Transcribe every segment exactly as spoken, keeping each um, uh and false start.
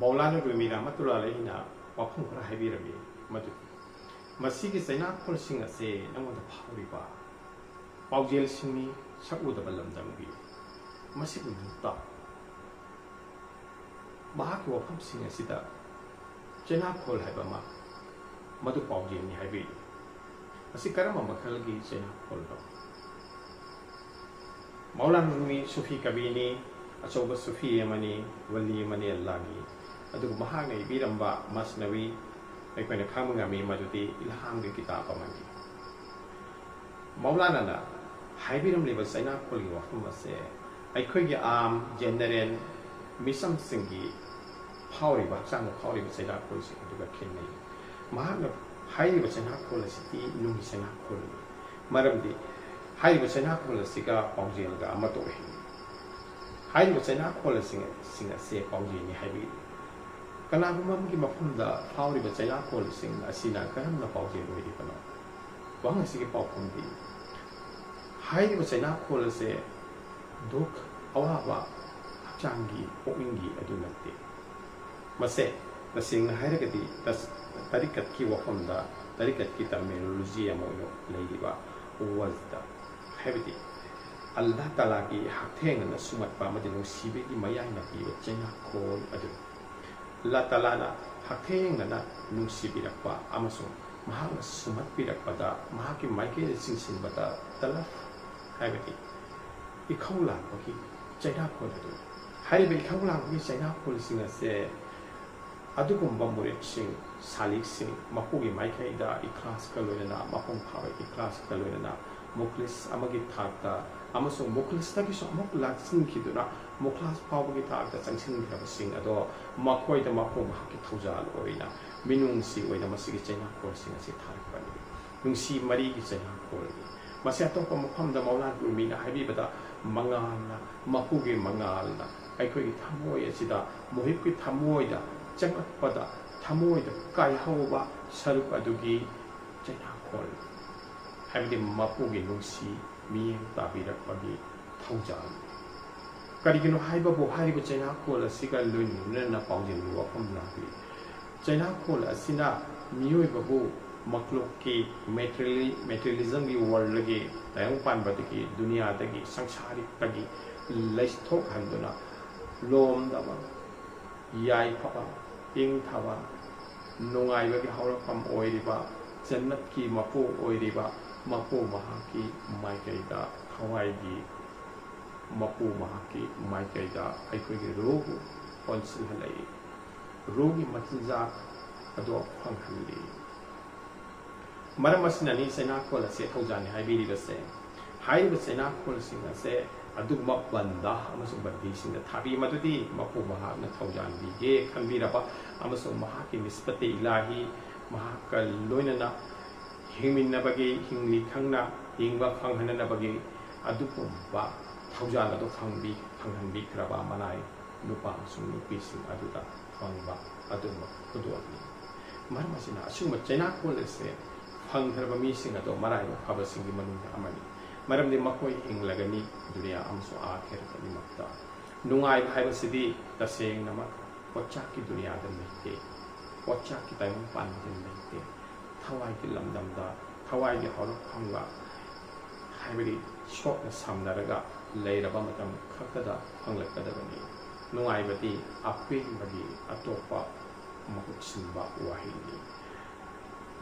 ꯃꯧꯂꯥꯅꯥ ꯔꯨꯃꯤ ꯔꯍꯃꯇꯨꯜꯂꯥꯍꯤ ꯑꯂꯩꯍꯤꯅ ꯋꯥꯐꯝ ꯈꯔ ꯍꯥꯏꯕꯤꯔꯝꯃꯤ, ꯃꯗꯨꯗꯤ ꯃꯁꯤꯒꯤ ꯆꯩꯅꯥꯈꯣꯜꯁꯤꯡ ꯑꯁꯦ ꯅꯉꯣꯟꯗ ꯐꯥꯎꯔꯤꯕ ꯄꯥꯎꯖꯦꯜꯁꯤꯡꯅꯤ, ꯁꯛꯎꯗꯕ ꯂꯝꯗꯝꯒꯤ, ꯃꯁꯤꯕꯨ ꯅꯪ ꯇꯥꯎ꯫ ꯃꯍꯥꯛꯀꯤ ꯋꯥꯐꯝꯁꯤꯡ ꯑꯁꯤꯗ ꯆꯩꯅꯥꯈꯣꯜ ꯍꯥꯏꯕ ꯑꯃ, ꯃꯗꯨ ꯄꯥꯎꯖꯦꯜꯅꯤ ꯍꯥꯏꯕꯤꯔꯤ꯫ ꯃꯁꯤ ꯀꯔꯝꯕ ꯃꯈꯜꯒꯤ ꯆꯩꯅꯥꯈꯣꯜꯅꯣ? ꯃꯧꯂꯥꯅꯥ ꯔꯨꯃꯤ ꯁꯨꯐꯤ ꯀꯕꯤꯅꯤ, ꯑꯆꯧꯕ ꯁꯨꯐꯤ ꯑꯃꯅꯤ, ꯋꯂꯤ ꯑꯃꯅꯤ ꯑꯜꯂꯥꯍꯒꯤ꯫ ꯑꯗꯨꯒ ꯃꯍꯥꯛꯅ ꯏꯕꯤꯔꯝꯕ ꯃꯁꯅꯋꯤ ꯑꯩꯈꯣꯏꯅ ꯈꯪꯕ ꯉꯝꯃꯤ, ꯃꯗꯨꯗꯤ ꯏꯜꯍꯥꯝꯒꯤ ꯀꯤꯇꯥꯕ ꯑꯃꯅꯤ꯫ ꯃꯧꯂꯥꯅꯥꯅ ꯍꯥꯏꯕꯤꯔꯝꯂꯤꯕ ꯆꯩꯅꯥꯈꯣꯜꯒꯤ ꯋꯥꯐꯝ ꯑꯁꯦ ꯑꯩꯈꯣꯏꯒꯤ ꯑꯥꯝ ꯖꯦꯅꯔꯦꯜ ꯃꯤꯆꯝꯁꯤꯡꯒꯤ ꯐꯥꯎꯔꯤꯕ, ꯍꯛꯆꯥꯡꯗ ꯐꯥꯎꯔꯤꯕ ꯆꯩꯅꯥꯈꯣꯜꯁꯤꯡ ꯑꯗꯨꯒ ꯈꯦꯠꯅꯩ꯫ ꯃꯍꯥꯛꯅ ꯍꯥꯏꯔꯤꯕ ꯆꯩꯅꯥꯈꯣꯜ ꯑꯁꯤꯗꯤ ꯅꯨꯡꯒꯤ ꯆꯩꯅꯥꯈꯣꯜꯅꯤ꯫ ꯃꯔꯝꯗꯤ ꯍꯥꯏꯔꯤꯕ ꯆꯩꯅꯥꯈꯣꯜ ꯑꯁꯤꯒ ꯄꯥꯎꯖꯦꯜꯒ ꯑꯃꯠꯇ ꯑꯣꯏꯍꯜꯂꯤ꯫ ꯍꯥꯏꯔꯤꯕ ꯆꯩꯅꯥꯈꯣꯜꯁꯤꯡ ꯑꯁꯤ ꯄꯥꯎꯖꯦꯜꯅꯤ ꯍꯥꯏꯕꯤꯔꯤ꯫ ꯀꯅꯥꯒꯨꯝꯕ ꯑꯃꯒꯤ ꯃꯐꯝꯗ ꯐꯥꯎꯔꯤꯕ ꯆꯩꯅꯥꯈꯣꯜꯁꯤꯡ ꯑꯁꯤꯅ ꯀꯔꯝꯅ ꯄꯥꯎꯖꯦꯜ ꯑꯣꯏꯔꯤꯕꯅꯣ? ꯋꯥꯍꯪ ꯑꯁꯤꯒꯤ ꯄꯥꯎꯈꯨꯝꯗꯤ, ꯍꯥꯏꯔꯤꯕ ꯆꯩꯅꯥꯈꯣꯜ ꯑꯁꯦ ꯗꯨꯈ, ꯑꯋꯥꯕ, ꯍꯛꯆꯥꯡꯒꯤ, ꯄꯨꯛꯅꯤꯡꯒꯤ ꯑꯗꯨ ꯅꯠꯇꯦ꯫ ꯃꯁꯦ ꯇꯁꯦꯡꯅ ꯍꯥꯏꯔꯒꯗꯤ ꯇꯁ-, ꯇꯔꯤꯀꯠꯀꯤ ꯋꯥꯐꯝꯗ, ꯇꯔꯤꯀꯠꯀꯤ terminology ꯑꯃ ꯑꯣꯏꯅ ꯂꯩꯔꯤꯕ ꯋꯖꯗ, ꯍꯥꯏꯕꯗꯤ ꯑꯜꯂꯥꯍ ꯇꯥꯂꯥꯒꯤ ꯍꯛꯊꯦꯡꯅꯅ ꯁꯨꯝꯍꯠꯄ ꯑꯃꯗꯤ ꯅꯨꯡꯁꯤꯕꯒꯤ ꯃꯌꯥꯏꯅ ꯄꯤꯕ ꯆꯩꯅꯥꯈꯣꯜ ꯑꯗꯨꯅꯤ꯫ ꯑꯜꯂꯥꯍ ꯇꯥꯂꯥꯅ ꯍꯛꯊꯦꯡꯅꯅ ꯅꯨꯡꯁꯤꯕꯤꯔꯛꯄ ꯑꯃꯁꯨꯡ ꯃꯍꯥꯛꯅ ꯁꯨꯝꯍꯠꯄꯤꯔꯛꯄꯗ, ꯃꯍꯥꯛꯀꯤ ꯃꯥꯏꯀꯩꯗ ꯆꯤꯡꯁꯤꯟꯕꯗ ꯇꯂꯕ, ꯍꯥꯏꯕꯗꯤ ꯏꯈꯧ ꯂꯥꯡꯕꯒꯤ ꯆꯩꯅꯥꯈꯣꯜ ꯑꯗꯨ꯫ ꯍꯥꯏꯔꯤꯕ ꯏꯈꯧ ꯂꯥꯡꯕꯒꯤ ꯆꯩꯅꯥꯈꯣꯜꯁꯤꯡ ꯑꯁꯦ ꯑꯗꯨꯒꯨꯝꯕ ꯃꯨꯔꯤꯗꯁꯤꯡ, ꯁꯥꯂꯤꯛꯁꯤꯡ, ꯃꯄꯨꯒꯤ ꯃꯥꯏꯀꯩꯗ ꯏꯈ꯭ꯂꯥꯁꯀ ꯂꯣꯏꯅꯅ, ꯃꯄꯨꯡ ꯐꯥꯕ ꯏꯈ꯭ꯂꯥꯁꯀ ꯂꯣꯏꯅꯅ ꯃꯨꯈꯂꯤꯁ ꯑꯃꯒꯤ ꯊꯥꯛꯇ ꯑꯃꯁꯨꯡ ꯃꯨꯈꯂꯤꯁꯇꯒꯤꯁꯨ ꯑꯃꯨꯛ ꯂꯥꯛꯁꯤꯟꯈꯤꯗꯨꯅ ꯃꯨꯈꯂꯥꯁ ꯐꯥꯎꯕꯒꯤ ꯊꯥꯛꯇ ꯆꯪꯁꯤꯟꯈ꯭ꯔꯕꯁꯤꯡ ꯑꯗꯣ ꯃꯈꯣꯏꯗ ꯃꯄꯨ ꯃꯍꯥꯛꯀꯤ ꯊꯧꯖꯥꯜ ꯑꯣꯏꯅ, ꯃꯤꯅꯨꯡꯁꯤ ꯑꯣꯏꯅ ꯃꯁꯤꯒꯤ ꯆꯩꯅꯥꯈꯣꯜꯁꯤꯡ ꯑꯁꯤ ꯊꯥꯔꯛꯄꯅꯤ꯫ ꯅꯨꯡꯁꯤ ꯃꯔꯤꯒꯤ ꯆꯩꯅꯥꯈꯣꯜꯅꯤ꯫ ꯃꯁꯤ ꯑꯇꯣꯞꯄ ꯃꯐꯝꯗ ꯃꯧꯂꯥꯅꯥ ꯔꯨꯃꯤꯅ ꯍꯥꯏꯕꯤꯕꯗ ꯃꯉꯥꯜꯅ, ꯃꯄꯨꯒꯤ ꯃꯉꯥꯜꯅ ꯑꯩꯈꯣꯏꯒꯤ ꯊꯃꯣꯏ ꯑꯁꯤꯗ, ꯃꯨꯍꯤꯕꯀꯤ ꯊꯃꯣꯏꯗ ꯆꯪꯂꯛꯄꯗ, ꯊꯃꯣꯏꯗ ꯀꯥꯏꯍꯧꯕ ꯁꯔꯨꯛ ꯑꯗꯨꯒꯤ ꯆꯩꯅꯥꯈꯣꯜ, ꯍꯥꯏꯕꯗꯤ ꯃꯄꯨꯒꯤ ꯅꯨꯡꯁꯤ ꯃꯤꯠꯌꯦꯡ ꯇꯥꯕꯤꯔꯛꯄꯒꯤ ꯊꯧꯖꯥꯜ꯫ ꯀꯔꯤꯒꯤꯅꯣ ꯍꯥꯏꯕꯕꯨ, ꯍꯥꯏꯔꯤꯕ ꯆꯩꯅꯥꯈꯣꯜ ꯑꯁꯤꯒ ꯂꯣꯏꯅꯅ ꯄꯥꯎꯖꯦꯜꯒꯤ ꯋꯥꯐꯝ ꯂꯥꯛꯂꯤ꯫ ꯆꯩꯅꯥꯈꯣꯜ ꯑꯁꯤꯅ ꯃꯤꯑꯣꯏꯕꯕꯨ ꯃꯀꯂꯨꯛꯀꯤ, ꯃꯦꯇ꯭ꯔꯤꯂꯤ-, ꯃꯦꯇ꯭ꯔꯤꯌꯦꯂꯤꯖꯝꯒꯤ ꯋꯥꯔꯜꯗꯒꯤ, ꯇꯥꯏꯕꯪ ꯄꯥꯟꯕꯗꯒꯤ, ꯗꯨꯅꯤꯌꯥꯗꯒꯤ, ꯁꯪꯁꯥꯔꯤꯛꯇꯒꯤ ꯂꯩꯊꯣꯛꯍꯟꯗꯨꯅ, ꯂꯣꯝꯗꯕ, ꯌꯥꯏꯐꯕ, ꯏꯪꯊꯕ, ꯅꯨꯡꯉꯥꯏꯕꯒꯤ ꯍꯧꯔꯛꯐꯝ ꯑꯣꯏꯔꯤꯕ, ꯖꯟꯅꯠꯀꯤ ꯃꯄꯨ ꯑꯣꯏꯔꯤꯕ ꯃꯄꯨ ꯃꯍꯥꯛꯀꯤ ꯃꯥꯏꯀꯩꯗ, ꯊꯋꯥꯏꯒꯤ ꯃꯄꯨ ꯃꯍꯥꯛꯀꯤ ꯃꯥꯏꯀꯩꯗ ꯑꯩꯈꯣꯏꯒꯤ ꯔꯨꯍꯕꯨ ꯑꯣꯟꯁꯤꯜꯍꯜꯂꯛꯏ꯫ ꯔꯨꯍꯒꯤ ꯃꯆꯤꯟꯖꯥꯛ ꯑꯗꯣ ꯐꯪꯍꯜꯂꯤ꯫ ꯃꯔꯝ ꯑꯁꯤꯅꯅꯤ ꯆꯩꯅꯥꯈꯣꯜ ꯑꯁꯦ ꯊꯧꯖꯥꯜꯅꯤ ꯍꯥꯏꯕꯤꯔꯤꯕꯁꯦ꯫ ꯍꯥꯏꯔꯤꯕ ꯆꯩꯅꯥꯈꯣꯜꯁꯤꯡ ꯑꯁꯦ ꯑꯗꯨꯒꯨꯝꯕ ꯕꯟꯗꯥ ꯑꯃꯁꯨꯡ ꯕꯟꯗꯤꯁꯤꯡꯗ ꯊꯥꯕꯤ, ꯃꯗꯨꯗꯤ ꯃꯄꯨ ꯃꯍꯥꯛꯅ ꯊꯧꯖꯥꯜꯕꯤꯒꯦ ꯈꯟꯕꯤꯔꯕ ꯑꯃꯁꯨꯡ ꯃꯍꯥꯛꯀꯤ ꯅꯤꯁꯄꯇꯤ ꯏꯂꯥꯍꯤ, ꯃꯍꯥꯛꯀ ꯂꯣꯏꯅꯅ ꯍꯤꯡꯃꯤꯟꯅꯕꯒꯤ, ꯍꯤꯡꯂꯤ ꯈꯪꯅ ꯍꯤꯡꯕ ꯐꯪꯍꯟꯅꯕꯒꯤ ꯑꯗꯨꯒꯨꯝꯕ ꯊꯧꯖꯥꯜ ꯑꯗꯨ ꯐꯪꯕꯤ-, ꯐꯪꯍꯟꯕꯤꯈ꯭ꯔꯕ ꯃꯅꯥꯏ ꯅꯨꯄꯥ ꯑꯃꯁꯨꯡ ꯅꯨꯄꯤꯁꯤꯡ ꯑꯗꯨꯗ ꯐꯪꯕ ꯑꯗꯨꯒꯨꯝꯕ ꯈꯨꯗꯣꯜꯅꯤ꯫ ꯃꯔꯝ ꯑꯁꯤꯅ ꯑꯁꯤꯒꯨꯝꯕ ꯆꯩꯅꯥꯈꯣꯜ ꯑꯁꯦ ꯐꯪꯈ꯭ꯔꯕ ꯃꯤꯁꯤꯡ ꯑꯗꯣ ꯃꯔꯥꯏꯕꯛ ꯐꯕꯁꯤꯡꯒꯤ ꯃꯅꯨꯡꯗ ꯑꯃꯅꯤ꯫ ꯃꯔꯝꯗꯤ ꯃꯈꯣꯏ ꯍꯤꯡꯂꯒꯅꯤ ꯗꯨꯅꯤꯌꯥ ꯑꯃꯁꯨꯡ ꯑꯥꯈꯤꯔꯠ ꯑꯅꯤꯃꯛꯇ꯫ ꯅꯨꯡꯉꯥꯏꯕ ꯍꯥꯏꯕꯁꯤꯗꯤ ꯇꯁꯦꯡꯅꯃꯛ ꯄꯣꯠꯆꯥꯛꯀꯤ ꯗꯨꯅꯤꯌꯥꯗ ꯂꯩꯇꯦ꯫ ꯄꯣꯠꯆꯥꯛꯀꯤ ꯇꯥꯏꯕꯪ ꯄꯥꯟꯕꯗ ꯂꯩꯇꯦ꯫ ꯊꯋꯥꯏꯒꯤ ꯂꯝꯗꯝꯗ, ꯊꯋꯥꯏꯒꯤ ꯍꯧꯔꯛꯐꯝꯒ, ꯍꯥꯏꯕꯗꯤ ꯁꯣꯛꯅ ꯁꯝꯅꯔꯒ ꯂꯩꯔꯕ ꯃꯇꯝ ꯈꯛꯇꯗ ꯐꯪꯂꯛꯀꯗꯕꯅꯤ꯫ ꯅꯨꯡꯉꯥꯏꯕꯗꯤ ꯑꯄꯦꯟꯕꯒꯤ ꯑꯇꯣꯞꯄ ꯃꯍꯨꯠ ꯁꯤꯟꯕ ꯋꯥꯍꯩꯅꯤ꯫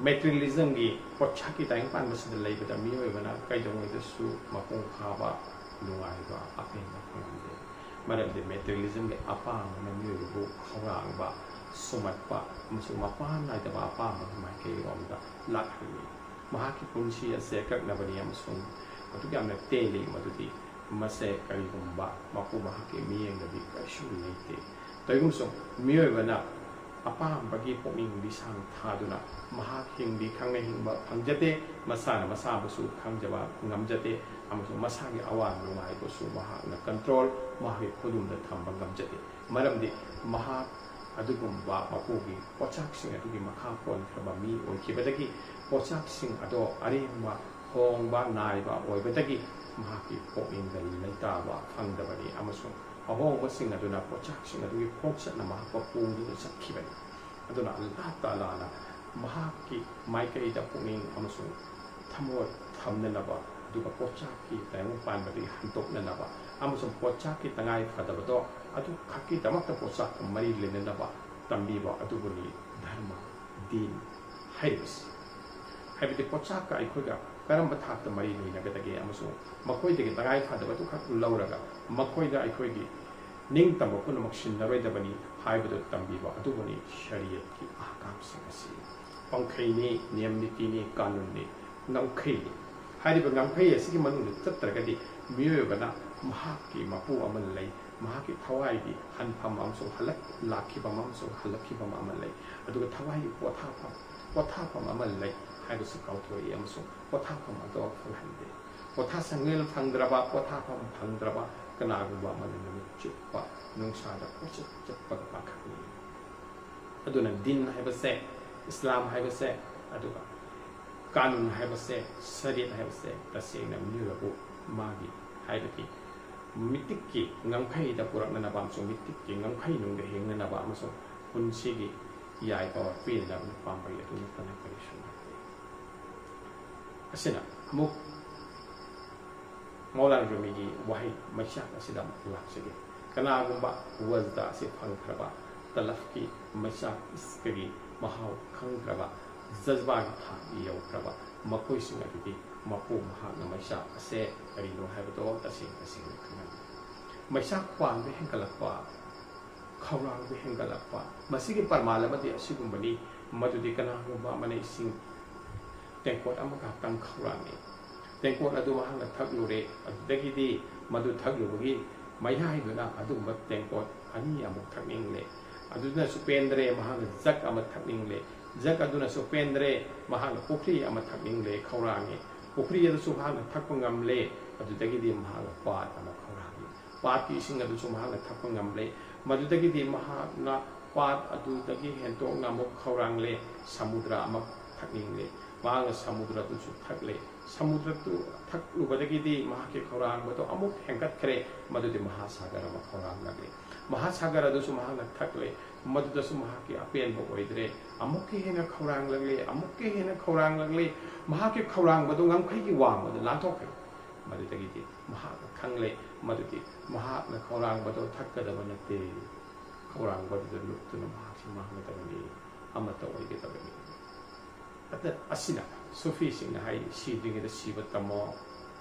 ꯃꯦꯇ꯭ꯔꯤꯌꯦꯂꯤꯖꯝꯒꯤ, ꯄꯣꯠꯆꯥꯛꯀꯤ ꯇꯥꯏꯕꯪ ꯄꯥꯟꯕꯁꯤꯗ ꯂꯩꯕꯗ ꯃꯤꯑꯣꯏꯕꯅ ꯀꯩꯗꯧꯉꯩꯗꯁꯨ ꯃꯄꯨꯡ ꯐꯥꯕ ꯅꯨꯡꯉꯥꯏꯕ ꯑꯄꯦꯟꯕ ꯐꯪꯂꯝꯗꯦ꯫ ꯃꯔꯝꯗꯤ ꯃꯦꯇ꯭ꯔꯤꯌꯦꯂꯤꯖꯝꯒꯤ ꯑꯄꯥꯝꯕꯅ ꯃꯤꯑꯣꯏꯕꯕꯨ ꯈꯧꯔꯥꯡꯕ, ꯁꯨꯝꯍꯠꯄ ꯑꯃꯁꯨꯡ ꯃꯄꯥꯟ ꯅꯥꯏꯗꯕ ꯑꯄꯥꯝꯕꯒꯤ ꯃꯥꯏꯀꯩꯔꯣꯝꯗ ꯂꯥꯛꯍꯜꯂꯤ꯫ ꯃꯍꯥꯛꯀꯤ ꯄꯨꯟꯁꯤ ꯑꯁꯦ ꯑꯀꯛꯅꯕꯅꯤ ꯑꯃꯁꯨꯡ ꯑꯗꯨꯛ ꯌꯥꯝꯅ ꯇꯦꯜꯂꯤ, ꯃꯗꯨꯗꯤ ꯃꯁꯦ ꯀꯔꯤꯒꯨꯝꯕ ꯃꯄꯨ ꯃꯍꯥꯛꯀꯤ ꯃꯤꯠꯌꯦꯡꯗꯗꯤ ꯀꯔꯤꯁꯨ ꯂꯩꯇꯦ꯫ ꯇꯧꯏꯒꯨꯝꯁꯨꯡ, ꯃꯤꯑꯣꯏꯕꯅ ꯑꯄꯥꯝꯕꯒꯤ ꯄꯨꯛꯅꯤꯡ ꯂꯤꯁꯥꯡ ꯊꯥꯗꯨꯅ ꯃꯍꯥꯛ ꯍꯤꯡꯂꯤ ꯈꯪꯅ ꯍꯤꯡꯕ ꯐꯪꯖꯗꯦ, ꯃꯁꯥꯅ ꯃꯁꯥꯕꯨꯁꯨ ꯈꯪꯖꯕ ꯉꯝꯖꯗꯦ, ꯑꯃꯁꯨꯡ ꯃꯁꯥꯒꯤ ꯑꯋꯥ ꯅꯨꯡꯉꯥꯏꯕꯁꯨ ꯃꯍꯥꯛꯅ ꯀꯟꯇ꯭ꯔꯣꯜ, ꯃꯍꯥꯛꯀꯤ ꯈꯨꯗꯨꯝꯗ ꯊꯝꯕ ꯉꯝꯖꯗꯦ꯫ ꯃꯔꯝꯗꯤ ꯃꯍꯥꯛ ꯑꯗꯨꯒꯨꯝꯕ ꯃꯄꯨꯒꯤ ꯄꯣꯠꯆꯥꯛꯁꯤꯡ ꯑꯗꯨꯒꯤ ꯃꯈꯥ ꯄꯣꯟꯈ꯭ꯔꯕ ꯃꯤ ꯑꯣꯏꯈꯤꯕꯗꯒꯤ ꯄꯣꯠꯆꯥꯛꯁꯤꯡ ꯑꯗꯣ ꯑꯔꯦꯝꯕ ꯑꯍꯣꯡꯕ ꯅꯥꯏꯕ ꯑꯣꯏꯕꯗꯒꯤ ꯃꯍꯥꯛꯀꯤ ꯄꯨꯛꯅꯤꯡꯗ ꯂꯩꯇꯥꯕ ꯐꯪꯗꯕꯅꯤ ꯑꯃꯁꯨꯡ ꯑꯍꯣꯡꯕꯁꯤꯡ ꯑꯗꯨꯅ ꯄꯣꯠꯆꯥꯛꯁꯤꯡ ꯑꯗꯨꯒꯤ ꯈꯣꯡꯆꯠꯅ ꯃꯍꯥꯛꯄꯨ ꯄꯨꯗꯨꯅ ꯆꯠꯈꯤꯕꯅꯤ꯫ ꯑꯗꯨꯅ ꯑꯜꯂꯥꯍ ꯇꯥꯂꯥꯅ ꯃꯍꯥꯛꯀꯤ ꯃꯥꯏꯀꯩꯗ ꯄꯨꯛꯅꯤꯡ ꯑꯃꯁꯨꯡ ꯊꯃꯣꯏ ꯊꯝꯅꯅꯕ, ꯑꯗꯨꯒ ꯄꯣꯠꯆꯥꯛꯀꯤ ꯇꯥꯏꯕꯪ ꯄꯥꯟꯕꯗꯒꯤ ꯍꯟꯗꯣꯛꯅꯅꯕ ꯑꯃꯁꯨꯡ ꯄꯣꯠꯆꯥꯛꯀꯤ ꯇꯉꯥꯏ ꯐꯗꯕꯗꯣ ꯑꯗꯨꯈꯛꯀꯤꯗꯃꯛꯇ ꯄꯣꯠꯆꯥꯛꯀ ꯃꯔꯤ ꯂꯩꯅꯅꯕ ꯇꯝꯕꯤꯕ ꯑꯗꯨꯕꯨꯅꯤ ꯙꯔꯃ, ꯗꯤꯟ ꯍꯥꯏꯔꯤꯕꯁꯤ꯫ ꯍꯥꯏꯕꯗꯤ ꯄꯣꯠꯆꯥꯛꯀ ꯑꯩꯈꯣꯏꯒ ꯀꯔꯝꯕ ꯊꯥꯛꯇ ꯃꯔꯤ ꯂꯩꯅꯒꯗꯒꯦ ꯑꯃꯁꯨꯡ ꯃꯈꯣꯏꯗꯒꯤ ꯇꯉꯥꯏ ꯐꯗꯕꯗꯨꯈꯛ ꯂꯧꯔꯒ ꯃꯈꯣꯏꯗ ꯑꯩꯈꯣꯏꯒꯤ ꯅꯤꯡꯇꯝꯕ ꯄꯨꯝꯅꯃꯛ ꯁꯤꯟꯅꯔꯣꯏꯗꯕꯅꯤ ꯍꯥꯏꯕꯗꯨ ꯇꯝꯕꯤꯕ ꯑꯗꯨꯕꯨꯅꯤ ꯁꯔꯤꯌꯠꯀꯤ ꯑꯍꯀꯥꯝꯁꯤꯡ ꯑꯁꯤ꯫ ꯄꯪꯈꯩꯅꯤ, ꯅꯤꯌꯝ ꯅꯤꯇꯤꯅꯤ, ꯀꯥꯅꯨꯟꯅꯤ, ꯉꯝꯈꯩꯅꯤ꯫ ꯍꯥꯏꯔꯤꯕ ꯉꯝꯈꯩ ꯑꯁꯤꯒꯤ ꯃꯅꯨꯡꯗ ꯆꯠꯇ꯭ꯔꯒꯗꯤ ꯃꯤꯑꯣꯏꯕꯅ ꯃꯍꯥꯛꯀꯤ ꯃꯄꯨ ꯑꯃ ꯂꯩ, ꯃꯍꯥꯛꯀꯤ ꯊꯋꯥꯏꯒꯤ ꯍꯟꯐꯝ ꯑꯃꯁꯨꯡ ꯍꯜꯂꯛ ꯂꯥꯛꯈꯤꯕ ꯑꯃꯁꯨꯡ ꯍꯜꯂꯛꯈꯤꯕ ꯑꯃ ꯂꯩ, ꯑꯗꯨꯒ ꯊꯋꯥꯏꯒꯤ ꯄꯣꯊꯥꯐꯝ, ꯄꯣꯊꯥꯐꯝ ꯑꯃ ꯂꯩ ꯍꯥꯏꯕꯁꯤ ꯀꯥꯎꯊꯣꯛꯏ ꯑꯃꯁꯨꯡ ꯄꯣꯊꯥꯐꯝ ꯑꯗꯣ ꯐꯪꯍꯟꯗꯦ꯫ ꯄꯣꯊꯥꯁꯪ ꯐꯪꯗ꯭ꯔꯕ, ꯄꯣꯊꯥꯐꯝ ꯐꯪꯗ꯭ꯔꯕ ꯀꯅꯥꯒꯨꯝꯕ ꯑꯃꯅ ꯅꯨꯃꯤꯠ ꯆꯨꯞꯄ ꯅꯨꯡꯁꯥꯗ ꯀꯣꯏꯆꯠ ꯆꯠꯄꯒ ꯃꯥꯟꯈꯛꯅꯤ꯫ ꯑꯗꯨꯅ ꯗꯤꯟ ꯍꯥꯏꯕꯁꯦ, ꯏꯁꯂꯥꯝ ꯍꯥꯏꯕꯁꯦ, ꯑꯗꯨꯒ ꯀꯥꯅꯨꯟ ꯍꯥꯏꯕꯁꯦ, ꯁꯔꯤꯌꯠ ꯍꯥꯏꯕꯁꯦ ꯇꯁꯦꯡꯅ ꯃꯤꯑꯣꯏꯕꯕꯨ ꯃꯥꯒꯤ ꯍꯥꯏꯕꯗꯤ ꯃꯤꯇꯤꯛꯀꯤ ꯉꯝꯈꯩꯗ ꯄꯨꯔꯛꯅꯅꯕ ꯑꯃꯁꯨꯡ ꯃꯤꯇꯤꯛꯀꯤ ꯉꯝꯈꯩ ꯅꯨꯡꯗ ꯍꯤꯡꯅꯅꯕ ꯑꯃꯁꯨꯡ ꯄꯨꯟꯁꯤꯒꯤ ꯌꯥꯏꯐꯕ ꯄꯤꯅꯅꯕ ꯄꯥꯝꯕꯩ ꯑꯗꯨ ꯅꯠꯇꯅ ꯀꯔꯤꯁꯨ ꯅꯠꯇꯦ꯫ ꯑꯁꯤꯅ ꯑꯃꯨꯛ ꯃꯧꯂꯥꯅꯥ ꯔꯨꯃꯤꯒꯤ ꯋꯥꯍꯩ ꯃꯩꯆꯥꯛ ꯑꯁꯤꯗ ꯑꯃꯨꯛ ꯂꯥꯛꯆꯒꯦ꯫ ꯀꯅꯥꯒꯨꯝꯕ ꯋꯖꯗ ꯑꯁꯤ ꯐꯪꯈ꯭ꯔꯕ, ꯇꯂꯐꯀꯤ ꯃꯩꯆꯥꯛ ꯏꯁꯀꯒꯤ ꯃꯍꯥꯎ ꯈꯪꯈ꯭ꯔꯕ, ꯖꯖꯕꯥꯒꯤ ꯊꯥꯛ ꯌꯧꯈ꯭ꯔꯕ ꯃꯈꯣꯏꯁꯤꯡ ꯑꯗꯨꯗꯤ ꯃꯄꯨ ꯃꯍꯥꯛꯅ ꯃꯩꯆꯥꯛ ꯑꯁꯦ ꯀꯔꯤꯅꯣ ꯍꯥꯏꯕꯗꯣ ꯇꯁꯦꯡ ꯇꯁꯦꯡꯅ ꯈꯪꯍꯟꯕ꯫ ꯃꯩꯆꯥꯛ ꯄꯥꯟꯕ ꯍꯦꯟꯒꯠꯂꯛꯄ, ꯈꯧꯔꯥꯡꯕ ꯍꯦꯟꯒꯠꯂꯛꯄ, ꯃꯁꯤꯒꯤ ꯄ꯭ꯔꯃꯥꯟ ꯑꯃꯗꯤ ꯑꯁꯤꯒꯨꯝꯕꯅꯤ, ꯃꯗꯨꯗꯤ ꯀꯅꯥꯒꯨꯝꯕ ꯑꯃꯅ ꯏꯁꯤꯡ ꯇꯦꯡꯀꯣꯠ ꯑꯃꯈꯛꯇꯪ ꯈꯧꯔꯥꯡꯉꯤ꯫ ꯇꯦꯡꯀꯣꯠ ꯑꯗꯨ ꯃꯍꯥꯛꯅ ꯊꯛꯂꯨꯔꯦ, ꯑꯗꯨꯗꯒꯤꯗꯤ ꯃꯗꯨ ꯊꯛꯂꯨꯕꯒꯤ ꯃꯌꯥꯏꯗꯨꯅ ꯑꯗꯨꯒꯨꯝꯕ ꯇꯦꯡꯀꯣꯠ ꯑꯅꯤ ꯑꯃꯨꯛ ꯊꯛꯅꯤꯡꯂꯦ꯫ ꯑꯗꯨꯅꯁꯨ ꯄꯦꯟꯗ꯭ꯔꯦ, ꯃꯍꯥꯛꯅ ꯖꯛ ꯑꯃ ꯊꯛꯅꯤꯡꯂꯦ꯫ ꯖꯛ ꯑꯗꯨꯅꯁꯨ ꯄꯦꯟꯗ꯭ꯔꯦ, ꯃꯍꯥꯛꯅ ꯄꯨꯈ꯭ꯔꯤ ꯑꯃ ꯊꯛꯅꯤꯡꯂꯦ, ꯈꯧꯔꯥꯡꯉꯤ꯫ ꯄꯨꯈ꯭ꯔꯤ ꯑꯗꯨꯁꯨ ꯃꯍꯥꯛꯅ ꯊꯛꯄ ꯉꯝꯂꯦ, ꯑꯗꯨꯗꯒꯤꯗꯤ ꯃꯍꯥꯛꯅ ꯄꯥꯠ ꯑꯃ ꯈꯧꯔꯥꯡꯉꯤ꯫ ꯄꯥꯠꯀꯤ ꯏꯁꯤꯡ ꯑꯗꯨꯁꯨ ꯃꯍꯥꯛꯅ ꯊꯛꯄ ꯉꯝꯂꯦ꯫ ꯃꯗꯨꯗꯒꯤꯗꯤ ꯃꯍꯥꯛꯅ ꯄꯥꯠ ꯑꯗꯨꯗꯒꯤ ꯍꯦꯟꯇꯣꯛꯅ ꯑꯃꯨꯛ ꯈꯧꯔꯥꯡꯂꯦ, ꯁꯃꯨꯗ꯭ꯔ ꯑꯃ ꯊꯛꯅꯤꯡꯂꯦ꯫ ꯃꯍꯥꯛꯅ ꯁꯃꯨꯗ꯭ꯔꯗꯨꯁꯨ ꯊꯛꯂꯦ꯫ ꯁꯃꯨꯗ꯭ꯔꯗꯨ ꯊꯛꯂꯨꯕꯗꯒꯤꯗꯤ ꯃꯍꯥꯛꯀꯤ ꯈꯧꯔꯥꯡꯕꯗꯨ ꯑꯃꯨꯛ ꯍꯦꯟꯒꯠꯈ꯭ꯔꯦ꯫ ꯃꯗꯨꯗꯤ ꯃꯍꯥꯁꯥꯒꯔ ꯑꯃ ꯈꯧꯔꯥꯡꯂꯛꯂꯦ꯫ ꯃꯍꯥꯁꯥꯒꯔ ꯑꯗꯨꯁꯨ ꯃꯍꯥꯛꯅ ꯊꯛꯂꯦ꯫ ꯃꯗꯨꯗꯁꯨ ꯃꯍꯥꯛꯀꯤ ꯑꯄꯦꯟꯕ ꯑꯣꯏꯗ꯭ꯔꯦ꯫ ꯑꯃꯨꯛꯀ ꯍꯦꯟꯅ ꯈꯧꯔꯥꯡꯂꯛꯂꯦ, ꯑꯃꯨꯛꯀ ꯍꯦꯟꯅ ꯈꯧꯔꯥꯡꯂꯛꯂꯦ꯫ ꯃꯍꯥꯛꯀꯤ ꯈꯧꯔꯥꯡꯕꯗꯨ ꯉꯝꯈꯩꯒꯤ ꯋꯥꯡꯃꯗ ꯂꯥꯟꯊꯣꯛꯈ꯭ꯔꯦ꯫ ꯃꯗꯨꯗꯒꯤꯗꯤ ꯃꯍꯥꯛꯅ ꯈꯪꯂꯦ, ꯃꯗꯨꯗꯤ ꯃꯍꯥꯛꯅ ꯈꯧꯔꯥꯡꯕꯗꯨ ꯊꯛꯀꯗꯕ ꯅꯠꯇꯦ꯫ ꯈꯧꯔꯥꯡꯕꯗꯨꯗ ꯂꯨꯞꯇꯨꯅ ꯃꯍꯥꯛꯁꯤ ꯃꯥꯡꯒꯗꯕꯅꯤ, ꯑꯃꯠꯇ ꯑꯣꯏꯒꯗꯕꯅꯤ꯫ ꯑꯗ-, ꯑꯁꯤꯅ ꯁꯨꯐꯤꯁꯤꯡꯅ ꯍꯥꯏꯔꯤ, "ꯁꯤꯗ꯭ꯔꯤꯉꯩꯗ ꯁꯤꯕ ꯇꯝꯃꯣ,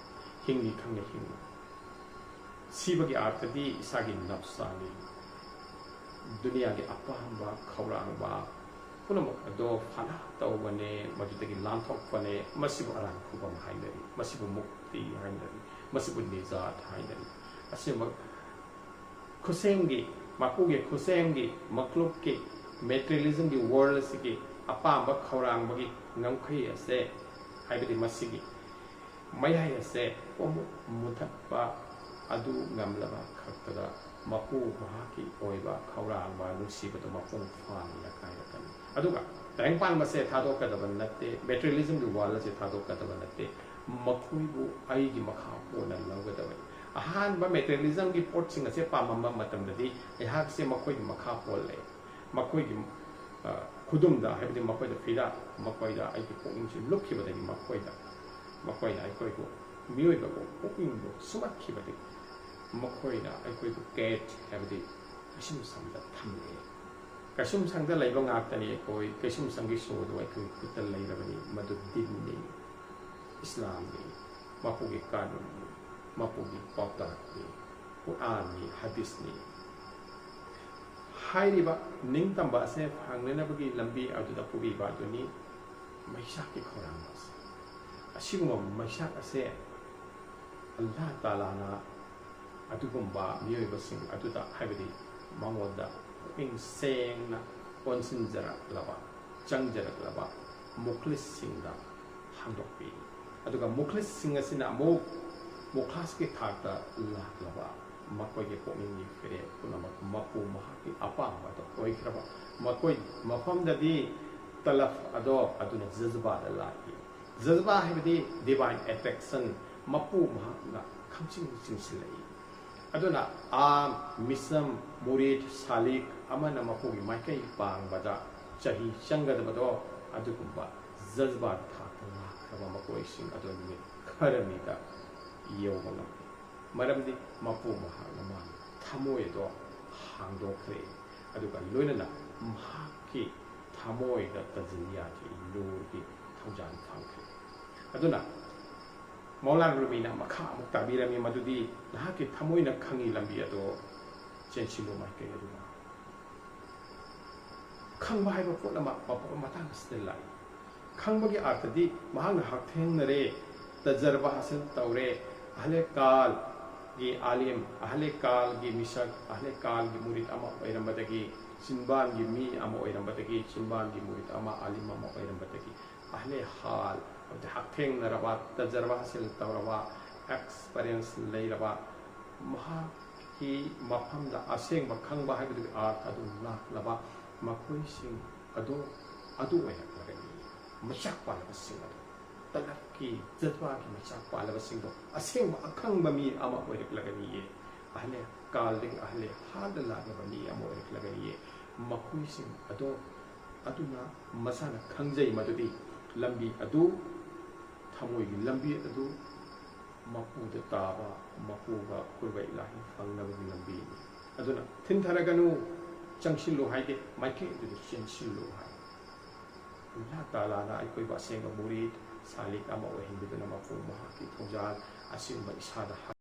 ꯍꯤꯡꯂꯤ ꯈꯪꯅ ꯍꯤꯡꯉꯨ"꯫ ꯁꯤꯕꯒꯤ ꯑꯥꯔꯊꯗꯤ ꯏꯁꯥꯒꯤ ꯅꯞꯁꯥꯅꯤ꯫ ꯗꯨꯅꯤꯌꯥꯒꯤ ꯑꯄꯥꯝꯕ, ꯈꯧꯔꯥꯡꯕ ꯄꯨꯝꯅꯃꯛ ꯑꯗꯣ ꯐꯅꯥ ꯇꯧꯕꯅꯦ, ꯃꯗꯨꯗꯒꯤ ꯂꯥꯟꯊꯣꯛꯄꯅꯦ꯫ ꯃꯁꯤꯕꯨ ꯑꯔꯥꯟ ꯈꯨꯕꯝ ꯍꯥꯏꯅꯔꯤ, ꯃꯁꯤꯕꯨ ꯃꯨꯛꯇꯤ ꯍꯥꯏꯅꯔꯤ, ꯃꯁꯤꯕꯨ ꯅꯤꯖꯥꯠ ꯍꯥꯏꯅꯔꯤ꯫ ꯑꯁꯤꯃꯛ ꯈꯨꯠꯁꯦꯝꯒꯤ, ꯃꯄꯨꯒꯤ ꯈꯨꯠꯁꯦꯝꯒꯤ, ꯃꯀ꯭ꯂꯨꯛꯀꯤ, ꯃꯦꯇꯔꯤꯌꯦꯂꯤꯖꯝꯒꯤ ꯋꯥꯔꯜ ꯑꯁꯤꯒꯤ ꯑꯄꯥꯝꯕ ꯈꯧꯔꯥꯡꯕꯒꯤ ꯉꯝꯈꯩ ꯑꯁꯦ, ꯍꯥꯏꯕꯗꯤ ꯃꯁꯤꯒꯤ ꯃꯌꯥꯏ ꯑꯁꯦ ꯄꯨꯝꯃꯨꯠ ꯃꯨꯊꯠꯄ ꯑꯗꯨ ꯉꯝꯂꯕ ꯈꯛꯇꯗ ꯃꯄꯨ ꯃꯍꯥꯛꯀꯤ ꯑꯣꯏꯕ ꯈꯧꯔꯥꯡꯕ ꯅꯨꯡꯁꯤꯕꯗꯨ ꯃꯄꯨꯡ ꯐꯥꯅ ꯂꯩꯀꯥꯏꯔꯛꯀꯅꯤ꯫ ꯑꯗꯨꯒ ꯇꯥꯏꯕꯪꯄꯥꯟꯕꯁꯦ ꯊꯥꯗꯣꯛꯀꯗꯕ ꯅꯠꯇꯦ, ꯃꯦꯇꯔꯤꯌꯦꯂꯤꯖꯝꯒꯤ ꯋꯥꯔꯜ ꯑꯁꯦ ꯊꯥꯗꯣꯛꯀꯗꯕ ꯅꯠꯇꯦ, ꯃꯈꯣꯏꯕꯨ ꯑꯩꯒꯤ ꯃꯈꯥ ꯄꯣꯟꯅ ꯂꯧꯒꯗꯕꯅꯤ꯫ ꯑꯍꯥꯟꯕ ꯃꯦꯇꯔꯤꯌꯦꯂꯤꯖꯝꯒꯤ ꯄꯣꯠꯁꯤꯡ ꯑꯁꯦ ꯄꯥꯝꯃꯝꯕ ꯃꯇꯝꯗꯗꯤ ꯑꯩꯍꯥꯛꯁꯦ ꯃꯈꯣꯏꯒꯤ ꯃꯈꯥ ꯄꯣꯜꯂꯦ꯫ ꯃꯈꯣꯏꯒꯤ, ꯑ, ꯈꯨꯗꯨꯝꯗ, ꯍꯥꯏꯕꯗꯤ ꯃꯈꯣꯏꯗ ꯐꯤꯗ, ꯃꯈꯣꯏꯗ ꯑꯩꯒꯤ ꯄꯨꯛꯅꯤꯡꯁꯤ ꯂꯨꯞꯈꯤꯕꯗꯒꯤ ꯃꯈꯣꯏꯗ, ꯃꯈꯣꯏꯅ ꯑꯩꯈꯣꯏꯕꯨ, ꯃꯤꯑꯣꯏꯕꯕꯨ ꯄꯨꯛꯅꯤꯡꯕꯨ ꯁꯨꯝꯍꯠꯈꯤꯕꯗꯒꯤ ꯃꯈꯣꯏꯅ ꯑꯩꯈꯣꯏꯕꯨ ꯀꯦꯠ, ꯍꯥꯏꯕꯗꯤ ꯀꯩꯁꯨꯝꯁꯪꯗ ꯊꯝꯂꯦ꯫ ꯀꯩꯁꯨꯝꯁꯪꯗ ꯂꯩꯕ ꯉꯥꯛꯇꯅꯤ ꯑꯩꯈꯣꯏ꯫ ꯀꯩꯁꯨꯝꯁꯪꯒꯤ ꯁꯣꯗꯨ ꯑꯩꯈꯣꯏꯒꯤ ꯈꯨꯠꯇ ꯂꯩꯔꯕꯅꯤ꯫ ꯃꯗꯨ ꯗꯤꯟꯅꯤ, ꯏꯁꯂꯥꯝꯅꯤ, ꯃꯄꯨꯒꯤ ꯀꯥꯅꯨꯟꯅꯤ, ꯃꯄꯨꯒꯤ ꯄꯥꯎꯇꯥꯛꯅꯤ, ꯀꯨꯔꯥꯟꯅꯤ, ꯍꯗꯤꯁꯅꯤ꯫ ꯍꯥꯏꯔꯤꯕ ꯅꯤꯡꯇꯝꯕ ꯑꯁꯦ ꯐꯪꯅꯅꯕꯒꯤ ꯂꯝꯕꯤ ꯑꯗꯨꯗ ꯄꯨꯕꯤꯕ ꯑꯗꯨꯅꯤ ꯃꯩꯁꯥꯛꯀꯤ ꯈꯧꯔꯥꯡꯕ ꯑꯁꯤ꯫ ꯑꯁꯤꯒꯨꯝꯕ ꯃꯩꯁꯥꯛ ꯑꯁꯦ ꯑꯜꯂꯥꯍ ꯇꯥꯂꯥꯅ ꯑꯗꯨꯒꯨꯝꯕ ꯃꯤꯑꯣꯏꯕꯁꯤꯡ ꯑꯗꯨꯗ, ꯍꯥꯏꯕꯗꯤ ꯃꯉꯣꯟꯗ ꯄꯨꯛꯅꯤꯡ ꯁꯦꯡꯅ ꯑꯣꯟꯁꯤꯟꯖꯔꯛꯂꯕ, ꯆꯪꯖꯔꯛꯂꯕ ꯃꯨꯈ꯭ꯂꯤꯁꯁꯤꯡꯗ ꯍꯥꯡꯗꯣꯛꯄꯤ꯫ ꯑꯗꯨꯒ ꯃꯨꯈ꯭ꯂꯤꯁꯁꯤꯡ ꯑꯁꯤꯅ ꯑꯃꯨꯛ ꯃꯨꯈ꯭ꯂꯥꯁꯀꯤ ꯊꯥꯛꯇ ꯂꯥꯛꯂꯕ, ꯃꯈꯣꯏꯒꯤ ꯄꯨꯛꯅꯤꯡꯒꯤ ꯐꯤꯔꯦꯞ ꯄꯨꯝꯅꯃꯛ ꯃꯄꯨ ꯃꯍꯥꯛꯀꯤ ꯑꯄꯥꯝꯕꯗ ꯑꯣꯏꯈ꯭ꯔꯕ, ꯃꯈꯣꯏ ꯃꯐꯝꯗꯗꯤ ꯇꯂꯕ ꯑꯗꯣ ꯑꯗꯨꯅ ꯖꯖꯕꯥꯗ ꯂꯥꯛꯏ꯫ ꯖꯖꯕꯥ ꯍꯥꯏꯕꯗꯤ divine attraction, ꯃꯄꯨ ꯃꯍꯥꯛꯅ ꯈꯪꯆꯤꯡ ꯆꯤꯡꯁꯤꯜꯂꯛꯏ꯫ ꯑꯗꯨꯅ ꯑꯥꯝ, ꯃꯤꯁꯝ, ꯃꯨꯔꯤꯗ, ꯁꯥꯂꯤꯛ ꯑꯃꯅ ꯃꯄꯨꯒꯤ ꯃꯥꯏꯀꯩ ꯄꯥꯡꯕꯗ ꯆꯍꯤ ꯆꯪꯒꯗꯕꯗꯣ ꯑꯗꯨꯒꯨꯝꯕ ꯖꯖꯕꯥꯒꯤ ꯊꯥꯛꯇ ꯂꯥꯛꯈ꯭ꯔꯕ ꯃꯈꯣꯏꯁꯤꯡ ꯑꯗꯣ ꯅꯨꯃꯤꯠ ꯈꯔꯅꯤꯗ ꯌꯧꯕ ꯉꯝꯃꯤ꯫ ꯃꯔꯝꯗꯤ ꯃꯄꯨ ꯃꯍꯥꯛꯅ ꯃꯥꯒꯤ ꯊꯃꯣꯏ ꯑꯗꯣ ꯍꯥꯡꯗꯣꯛꯈ꯭ꯔꯦ, ꯑꯗꯨꯒ ꯂꯣꯏꯅꯅ ꯃꯍꯥꯛꯀꯤ ꯊꯃꯣꯏꯗ ꯇꯖꯤꯅꯤꯌꯥꯒꯤ ꯅꯨꯔꯒꯤ ꯊꯧꯖꯥꯜ ꯐꯪꯈ꯭ꯔꯦ꯫ ꯑꯗꯨꯅ ꯃꯧꯂꯥꯅ ꯔꯨꯃꯤꯅ ꯃꯈꯥ ꯑꯃꯨꯛ ꯇꯥꯕꯤꯔꯝꯃꯤ, ꯃꯗꯨꯗꯤ ꯅꯍꯥꯛꯀꯤ ꯊꯃꯣꯏꯅ ꯈꯪꯉꯤ ꯂꯝꯕꯤ ꯑꯗꯣ ꯆꯦꯟꯁꯤꯜꯂꯨ ꯃꯥꯏꯀꯩ ꯑꯗꯨꯗ꯫ ꯈꯪꯕ ꯍꯥꯏꯕ ꯄꯣꯠ ꯑꯃ ꯃꯐꯝ ꯃꯇꯥꯡ ꯑꯁꯤꯗ ꯂꯥꯛꯏ꯫ ꯈꯪꯕꯒꯤ ꯑꯥꯔꯊꯗꯤ ꯃꯍꯥꯛꯅ ꯍꯛꯊꯦꯡꯅꯔꯦ, ꯇꯖꯔꯕ ꯍꯥꯁꯤꯜ ꯇꯧꯔꯦ, ꯑꯍꯂꯦ ꯀꯥꯜꯒꯤ ꯑꯥꯂꯤꯝ, ꯑꯍꯂꯦ ꯀꯥꯜꯒꯤ ꯃꯤꯁꯛ, ꯑꯍꯂꯦ ꯀꯥꯜꯒꯤ ꯃꯨꯔꯤꯗ ꯑꯃ ꯑꯣꯏꯔꯝꯕꯗꯒꯤ, ꯆꯤꯟꯕꯥꯟꯒꯤ ꯃꯤ ꯑꯃ ꯑꯣꯏꯔꯝꯕꯗꯒꯤ, ꯆꯤꯟꯕꯥꯟꯒꯤ ꯃꯨꯔꯤꯗ ꯑꯃ, ꯑꯥꯂꯤꯝ ꯑꯃ ꯑꯣꯏꯔꯝꯕꯗꯒꯤ, ꯑꯍꯂꯦ ꯍꯥꯜ, ꯍꯥꯏꯕꯗꯤ ꯍꯛꯊꯦꯡꯅꯔꯕ, ꯇꯖꯔꯕ ꯍꯥꯁꯤꯜ ꯇꯧꯔꯕ, ꯑꯦꯛꯁꯄꯔꯤꯌꯦꯟꯁ ꯂꯩꯔꯕ, ꯃꯍꯥꯛꯀꯤ ꯃꯐꯝꯗ ꯑꯁꯦꯡꯕ ꯈꯪꯕ ꯍꯥꯏꯕꯗꯨꯒꯤ ꯑꯥꯔꯊ ꯑꯗꯨ ꯂꯥꯛꯂꯕ ꯃꯈꯣꯏꯁꯤꯡ ꯑꯗꯨ, ꯑꯗꯨ ꯑꯣꯏꯔꯛꯂꯒꯅꯤ꯫ ꯃꯆꯥꯛ ꯄꯥꯜꯂꯕꯁꯤꯡ ꯑꯗꯨ, ꯇꯂꯕꯀꯤ, ꯖꯖꯕꯥꯒꯤ ꯃꯆꯥꯛ ꯄꯥꯜꯂꯕꯁꯤꯡꯗꯣ ꯑꯁꯦꯡꯕ ꯑꯈꯪꯕ ꯃꯤ ꯑꯃ ꯑꯣꯏꯔꯛꯂꯒꯅꯤꯌꯦ꯫ ꯑꯍꯂꯦ ꯀꯥꯜꯗꯒꯤ ꯑꯍꯂꯦ ꯍꯥꯜꯗ ꯂꯥꯛꯂꯕ ꯃꯤ ꯑꯃ ꯑꯣꯏꯔꯛꯂꯒꯅꯤꯌꯦ꯫ ꯃꯈꯣꯏꯁꯤꯡ ꯑꯗꯣ ꯑꯗꯨꯅ ꯃꯁꯥꯅ ꯈꯪꯖꯩ ꯃꯗꯨꯗꯤ ꯂꯝꯕꯤ ꯑꯗꯨ, ꯊꯃꯣꯏꯒꯤ ꯂꯝꯕꯤ ꯑꯗꯨ ꯃꯄꯨꯗ ꯇꯥꯕ, ꯃꯄꯨꯒ ꯈꯨꯔꯕ ꯏꯂꯥꯍꯤ ꯐꯪꯅꯕꯒꯤ ꯂꯝꯕꯤꯅꯤ꯫ ꯑꯗꯨꯅ ꯊꯤꯟꯊꯔꯒꯅꯨ, ꯆꯪꯁꯤꯜꯂꯨ ꯍꯥꯏꯗꯦ, ꯃꯥꯏꯀꯩ ꯑꯗꯨꯗ ꯆꯦꯟꯁꯤꯜꯂꯨ ꯍꯥꯏ꯫ ꯑꯜꯂꯥꯍ ꯇꯥꯂꯥꯅ ꯑꯩꯈꯣꯏꯕꯨ ꯑꯁꯦꯡꯕ ꯃꯨꯔꯤꯗ ꯁꯥꯂꯤꯛ ꯑꯃ ꯑꯣꯏꯍꯟꯕꯤꯗꯨꯅ ꯃꯄꯨ ꯃꯍꯥꯛꯀꯤ ꯊꯧꯖꯥꯜ ꯑꯁꯤꯒꯨꯝꯕ ꯏꯁꯥꯗ